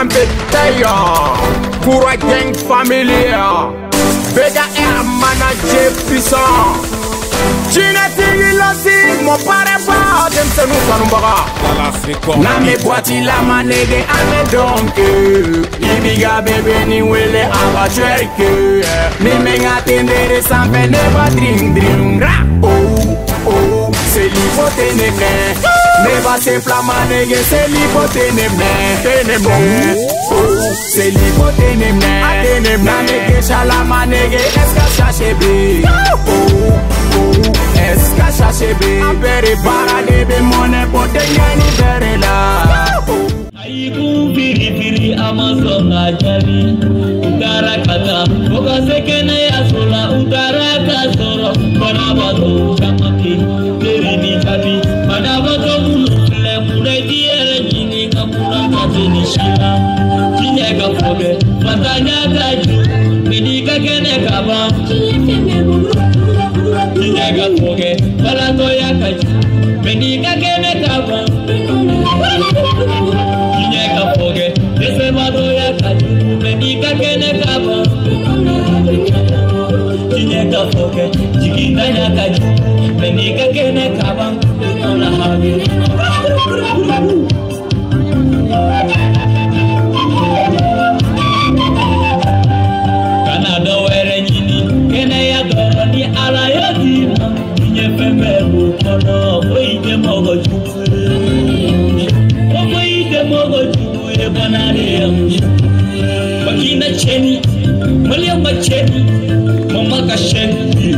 An bɛ taa Kura gang familia BKR manager puissant Jinɛtigi lasi mon parrain ba denmisɛnninw kanubaga N'an bɛ boîte la ma nege an bɛ dɔn kɛ I b'i ka bébé ni wele a ka twerk Ni bɛ n ka tendere sanfɛ ne b'a drin drin ra Oh oh seli fo tɛ ne mɛn Ne b'a sen fila ma nege seli fo tɛ ne mɛn tɛ ne mɛn Oh seli fo tɛ ne mɛn a tɛ ne mɛn N'an bɛ geisha la ma nege est-ce que chaché bɛ Oh oh est-ce que chaché bɛ An bɛɛ de baara de bɛ mɔnɛ bɔ denkɛni bɛɛ de la. Ayi kun firifiri a ma sɔn ka jaabi u taara ka taa fo ka se kɛnɛyaso la u taara ka sɔrɔ banabaatɔ caman bɛ teri ni jaabi banabaatɔ minnu filɛ munna i t'i yɛrɛ ɲini ka kunna ka se nin si la diɲɛ ka fɔ kɛ fatanya ka jugu mɛ n'i ka kɛnɛ ka ban diɲɛ ka fɔ kɛ balatɔya ka jugu mɛ n'i ka kɛnɛ ka ban diɲɛ ka fɔ kɛ dɛsɛbaatɔya ka jugu mɛ n'i ka kɛnɛ ka ban diɲɛ ka fɔ kɛ jigintanya ka jugu mɛ n'i ka kɛnɛ ka ban kana dɔ wɛrɛ ɲini kɛnɛya dɔrɔn ni Ala y'o d'i ma diɲɛ fɛn bɛɛ b'o kɔnɔ foyi tɛ mɔgɔ jugu ye ko foyi tɛ mɔgɔ jugu ye bana de ye Bakina cɛni Maliyɛn ma cɛni mama ka sɛni.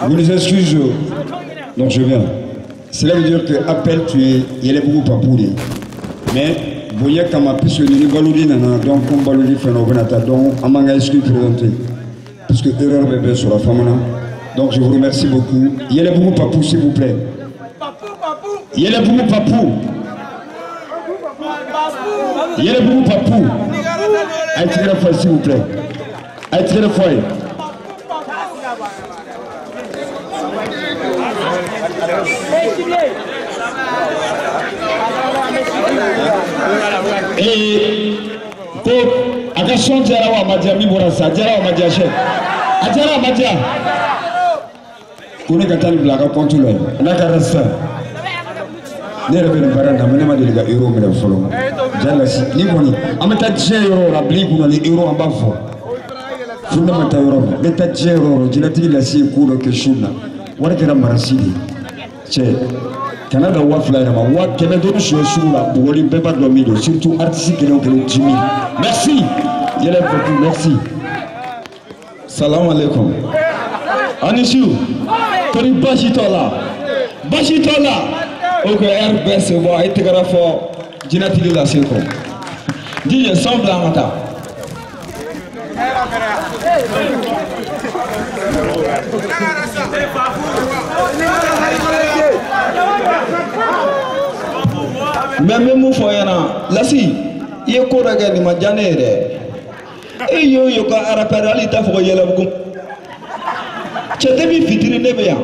Vous nous excusez, donc je viens. Cela veut dire que appel tu es, il y a beaucoup pas pour lui. Mais voyez comment puisque nous balodi nana donc on balodi fait nos bonata donc on m'a excuse présenter parce que erreur bébé sur la femme là. Donc je vous remercie beaucoup. Il y a beaucoup papou s'il vous plaît. Il y a beaucoup papou. Il y a beaucoup papou. Allez la fois s'il vous plaît. Allez la fois. Et ko a ka sɔn diyara wa a ma diya min bɔra sisan a diyara wa a ma diya sɛ a diyara a ma diya ko ne ka taa nin bila a ka compte la yen n'a kɛra sisan ne yɛrɛ bɛ nin baara in na mais ne ma deli ka euro minɛ fɔlɔ jalasi ni kɔni an bɛ taa diɲɛ yɔrɔ o yɔrɔ a bila i kunna ni euro an b'a fɔ fo ne ma taa yɔrɔ min n bɛ taa diɲɛ yɔrɔ o yɔrɔ jinɛtigi lase ye ko dɔ kɛ su in na wari kɛra marasi de ye cɛ kana da 2000 yɛrɛ ma 500 suɲɛ sugu la bugɔli bɛɛ b'a dɔn min don surtout artiste kelen o kelen 10 000 merci yɛlɛ beaucoup merci. Salam alaikum. Ani su kori baasi t'o la baasi t'o la ok heure bɛɛ c'est bon a ye tɛgɛrɛ fɔ jinɛtigi lase kɔ DJ son bila an ka taa. Mais n bɛ mun fɔ ɲɛna Lasi i ye ko dɔ kɛ nin ma diya ne ye dɛ e y'o ye ka arapɛri hali i t'a fɔ ko Yɛlɛbugu cɛ depuis fitiri ne bɛ yan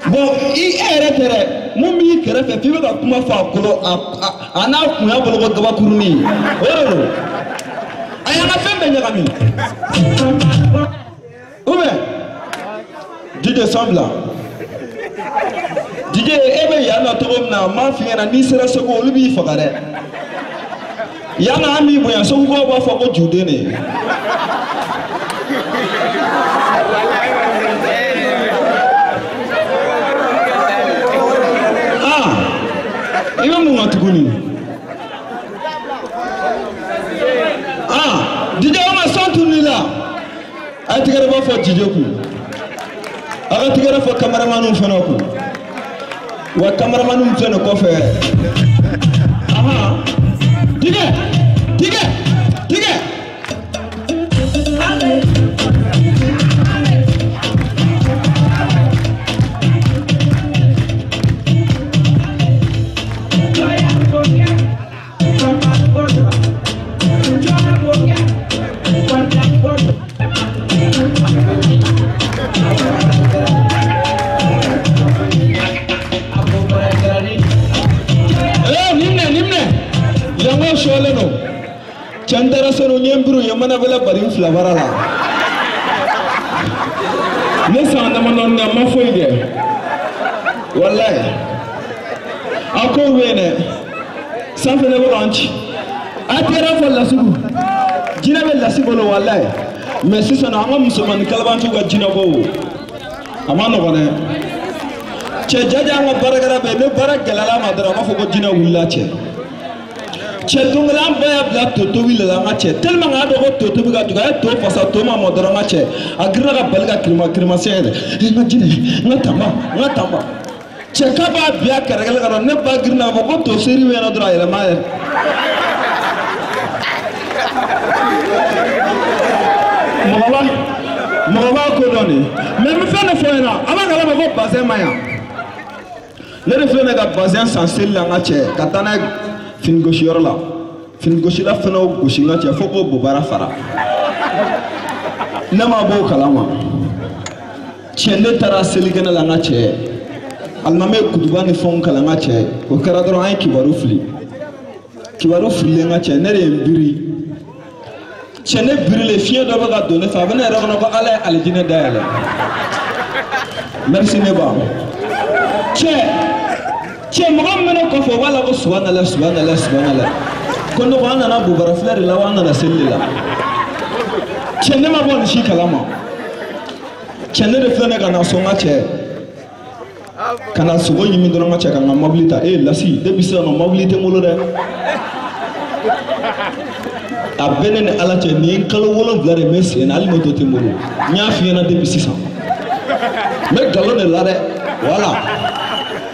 bon i e yɛrɛ tɛ dɛ mun b'i kɛrɛfɛ f'i bɛ ka kuma fɔ a kolo a n'a kun y'a bolo ko gabakurunin o de don a y'an ka fɛn bɛɛ ɲagami ou bien DJ son bila. DJ e bɛ yan nɔ cogo min na n m'a f'i ɲɛna n'i sera Segu olu b'i faga dɛ yan nɔ an b'i bonya Segukaw b'a fɔ ko juden de. Ah i bɛ mun kan tuguni ah DJ o ma son tununi la a ye tɛgɛrɛ bɔ fɔ DJ kun a ka tɛgɛrɛ fɔ caméramanw fana kun. Wa caméraman filɛ nin kɔfɛ ahan tigɛ tigɛ tigɛ sɔlen don cɛ n taara sanu n ye n biri u ye manabɛlɛ bari n fila baara la ne san damadɔni na n ma foyi kɛ walayi a kow bɛ yen dɛ sanfɛ ne bɛ k'an ci a tɛgɛrɛ fɔ lasigu jinɛ bɛ lasi bolo walayi mɛ sisan an ka musomanin kalabanciw ka jinɛ bɔ o a ma nɔgɔn dɛ cɛ jaja an ka baarakɛla bɛ yen ni baara gɛlɛyara ma dɔrɔn a b'a fɔ ko jinɛ wulila cɛ cɛ don kelen an ba y'a bila to tobi de la an ka cɛ tellement k'a dɔn ko to tobi ka jugu a ye to fasa to ma mɔ dɔrɔn an ka cɛ a girinna ka bali ka kirima kirimasiyɛn yɛrɛ n ka jinɛ n ka tanba n ka tanba cɛ k'a b'a bin a kɛrɛkɛlɛ kan dɔrɔn ne ba girinna k'a fɔ ko to seri bɛ yen nɔ dɔrɔn a yɛlɛma yɛrɛ. Mɔgɔ b'a ko dɔn de mɛ n bɛ fɛn dɔ fɔ ɲɛna a b'a kalama ko bazɛn ma ɲa ne de filɛ nin ye ka bazɛn san seli la n ka cɛ ka taa n'a ye finigosiyɔrɔ la finigosila fana y'o gosi n ka cɛ fo k'o bobara fara ne ma bɔ o kalama cɛ ne taara selikɛnɛ la n ka cɛ alimami ye kutuba ni fɛnw kalan n ka cɛ o kɛra dɔrɔn an ye kibaru fili kibaru fililen n ka cɛ ne de ye n biri cɛ ne birilen fiɲɛ dɔ bɛ ka don ne fɛ a bɛ ne yɛrɛ kɔnɔ ko ala ye alijinɛ dayɛlɛ merci ne ba cɛ mɔgɔ min bɛ ne kɔfɛ o b'a la ko subanala subanala subanala ko ne ko an nana bobara filɛ de la wa an nana seli de la cɛ ne ma bɔ nin si kalama cɛ ne de filɛ ne ka na so n ka cɛ ka na sogo ɲimi dɔrɔn n ka cɛ ka n ka mobili ta ee lasi depuis sisan nɔ mobili tɛ n bolo dɛ a bɛ ne ni ala cɛ nin ye kalo 7 de bɛ sen na hali moto tɛ n bolo n y'a f'i ɲɛna depuis sisan n bɛ nkalon de la dɛ voilà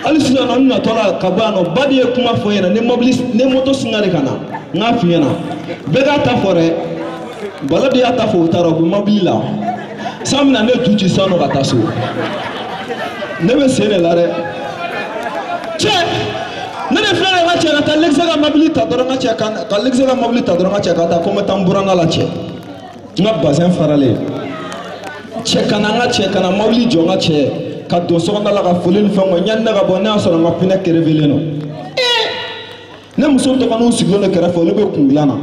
hali sisan nɔ n natɔ la ka bɔ yan nɔ ba de ye kuma fɔ n ɲɛna ni mobili ni moto singa de ka na n k'a f'i ɲɛna bɛɛ k'a ta fɔ dɛ bala de y'a ta fɔ o taara o bɛ mobili la san bɛna ne ju ci sisan nɔ ka taa so ne bɛ sen de la dɛ cɛ ne de filɛ nin ye ka cɛ ka taa lekisɛ ka mobili ta dɔrɔn ka cɛ ka lekisɛ ka mobili ta dɔrɔn ka cɛ ka taa ko n bɛ taa n buranna la cɛ n ka bazɛn faralen cɛ ka na n ka cɛ ka na mobili jɔ n ka cɛ ka don sokɔnɔna la ka foli ni fɛnw kɛ yanni ne ka bɔ ne y'a sɔrɔ n ka pinɛ kerevelen don ne muso dɔgɔninw sigilen don kɛrɛfɛ olu bɛ kun dilan na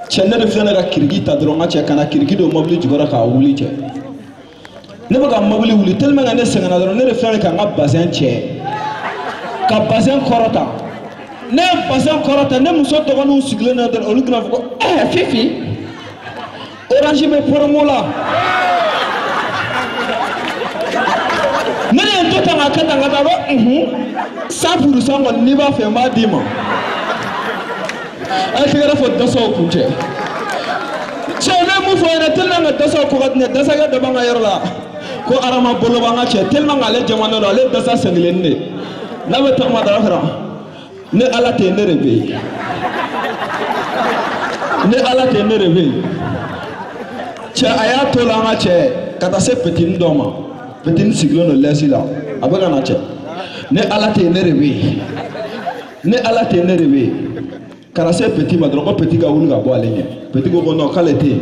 cɛ ne de filɛ ne ka kiriki ta dɔrɔn n ka cɛ ka na kiriki don mobili jukɔrɔ k'a wuli cɛ ne bɛ ka mobili wuli tellement que ne sɛgɛnna dɔrɔn ne de filɛ ka n ka bazɛn cɛ ka bazɛn kɔrɔta ne ye bazɛn kɔrɔta ne muso dɔgɔninw sigilen don dɔrɔn olu bɛna fɔ ko ɛɛ Fifi orange bɛ promo la ne de ye n to tan ka kɛ tan ka taa ko 100% kɔni n'i b'a fɛ n b'a d'i ma a ye tɛgɛrɛ fɔ dasaw kun cɛ cɛ ne ye mun fɔ ɲɛna tellement que dasaw ko ka di ne dasakɛ dɔ b'an ka yɔrɔ la ko arama bolo b'an ka cɛ tellement que ale jamana don ale dasa sen kelennin de n'a bɛ tagama dara fara ne ala tɛ yen ne de bɛ yen ne ala tɛ yen ne de bɛ yen cɛ a y'a to la an ka cɛ ka taa se petini dɔ ma petini sigilen don lɛsi la a bɛ ka na cɛ ne ala tɛ yen ne de bɛ yen ne ala tɛ yen ne de bɛ yen ka na se peti ma dɔrɔn ko peti ka wuli ka bɔ ale ɲɛ peti ko ko non k'ale tɛ yen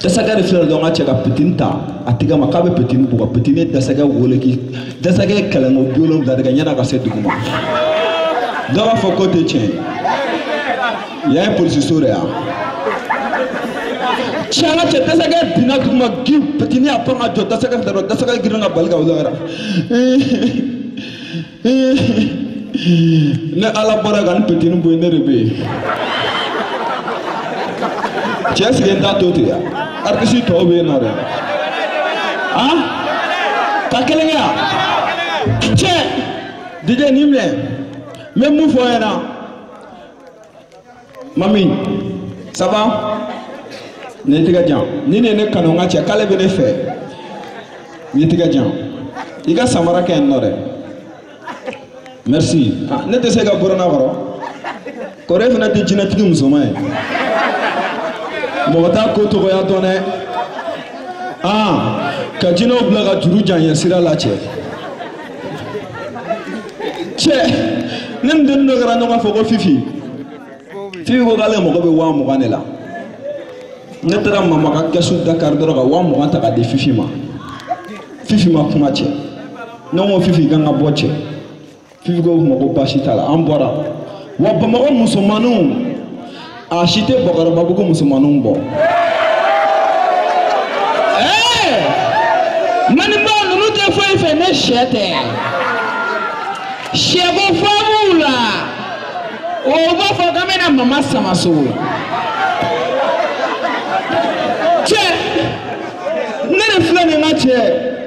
dasakɛ de filɛ dɔrɔn ka cɛ ka petini ta a tɛgɛ ma k'a bɛ petini bugɔ petini ye dasakɛ wele k'i dasakɛ ye kɛlɛko 70 de kɛ yan'a ka se dugu ma dɔw b'a fɔ k'o tɛ tiɲɛ ye yan ye polisiso de ye cɛ an ka cɛ dasakɛ binna dugu ma giw petini y'a pan ka jɔ dasakɛ filɛ dɔrɔn dasakɛ girinna ka bali ka wuli ka ne ala bɔra ka n petini bɔ yen ne de bɛ yen cɛ sigi n t'a to ten artiste tɔw bɛ yen nɔ dɛ han ka kelen kɛ yan cɛ DJ nin minɛ n bɛ mun fɔ ɲɛna mami ça va nin tɛgɛ jan ni nin ye ne kanu n ka cɛ k'ale bɛ ne fɛ nin tɛgɛ jan i ka samara kɛ yen nɔ dɛ merci ah ne tɛ se ka buranna kɔrɔ kɔrɔ e fana tɛ jinɛtigi musoman ye mɔgɔ t'a ko tɔgɔya dɔn dɛ ah ka jinɛw bila ka juru jan ye sira la cɛ cɛ ne ni dennin dɔ kɛra ɲɔgɔn fɛ ko Fifi Fifi ko k'ale mago bɛ 20,000 de la ne taara mama ka kɛsu Dakar dɔrɔn ka 20,000 ta ka di Fifi ma Fifi ma kuma cɛ ne ko Fifi kan ka bɔ cɛ Fifi ko ma ko baasi t'a la an bɔra Wa Bamakɔ musomaninw a si tɛ Bakɔrɔbabugu musomaninw bɔ. Ɛɛ manibaw ninnu tɛ foyi fɛ ne sɛ tɛ. Sɛko fɔ b'u la. O b'a fɔ k'an bɛna mama sama so. Cɛ ne de filɛ nin ka cɛ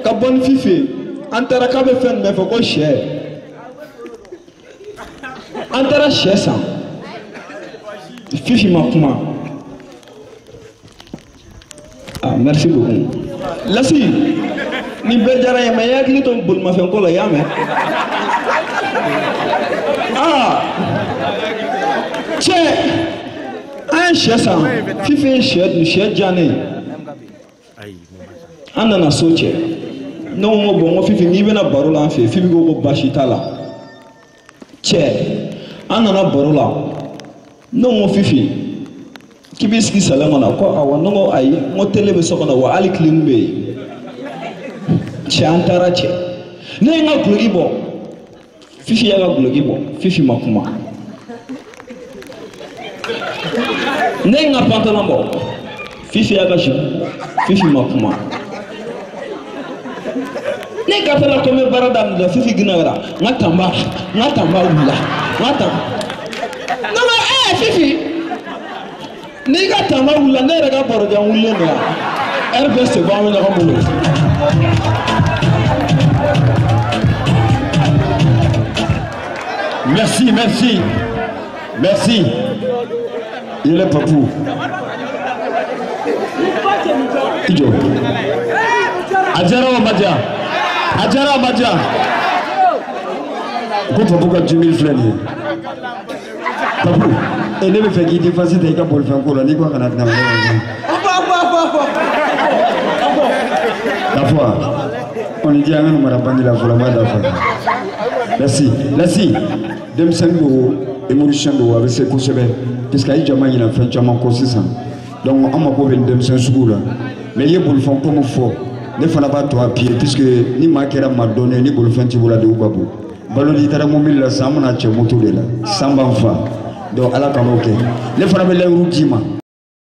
ka bɔ ni Fifi ye. An taara k'a bɛ fɛn jumɛn fɔ ko sɛ. An taara sɛ san. Fifi ma kuma. Ah, merci beaucoup. Lasi, nin bɛɛ diyara n ye mais i hakili to bolimafɛn ko la i y'a mɛn? Ah, cɛ, an ye sɛ san. Fifi ye sɛ dun, sɛ diya ne ye. An nana so cɛ. Ne ko bon, n ko Fifi n'i bɛna baro la an fɛ yen, Fifi ko ko baasi t'a la. Cɛ, an nana baro la. Ne ko Fifi k'i b'i sigi salon kɔnɔ ko awɔ. Ne ko ayi, n ko tele bɛ so kɔnɔ wa hali clim bɛ yen. Cɛ an taara cɛ. Ne ye n ka guloki bɔ. Fifi y'a ka guloki bɔ. Fifi ma kuma. Ne ye n ka pantalon bɔ. Fifi y'a ka jupe bɔ. Fifi ma kuma. Ne ka taa la ko n bɛ baara daminɛ Fifi ginna n ka tanba wulila n ka tanba. Ne ko Fifi n'i ka tanba wulila ne yɛrɛ ka barojan wulilen don yan. Heure bɛɛ c'est bon an bɛ ɲɔgɔn bolo. Merci, merci, merci. Il est Papou. Ijo. Adjara Omadia. Adjara Omadia. Ko Papou ka 10 000 filɛ nin ye. Papou, e ne bɛ fɛ k'i défense ta i ka bolifɛn ko la n'i ko a kana tɛna ma. La foi. On dit an ka nin mara banque la fɔlɔ n b'a dafa. Merci, merci. Denmisɛnnin don, évolution don, a bɛ se kosɛbɛ puisque a ye jama ɲina fɛn caman kɔ sisan. Donc an mako bɛ nin denmisɛn sugu la. Mais i ye bolifɛn ko min fɔ, ne fana b'a to a pied puisque ni maa kɛra maa dɔnnen ye ni bolifɛn t'i bolo a degun ka bon. Balo n'i taara mobili la sisan an bɛna cɛ moto de la san b'an fa. Donc ala kan'o kɛ. Ne fana bɛ layiru d'i ma.